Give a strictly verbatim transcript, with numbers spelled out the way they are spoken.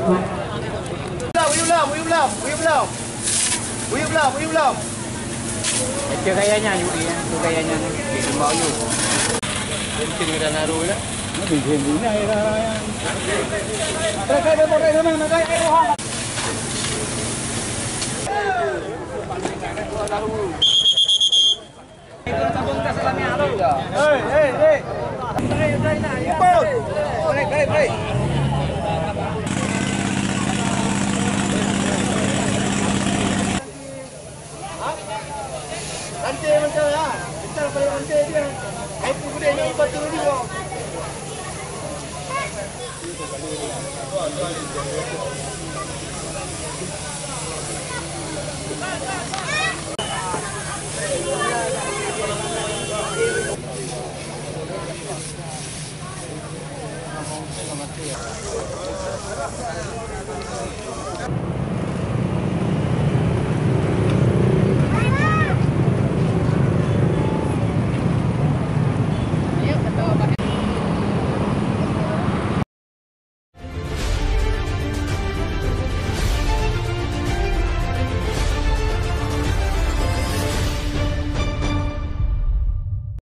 Uyup lom, uyup lom, uyup lom. Uyup lom, uyup lom. Itu gaya nyan, Yuri, ya. Itu gaya nyan. Di Lembah Uyup. Penting kita naruh, ya. Ini, ini, ini, air, air, air.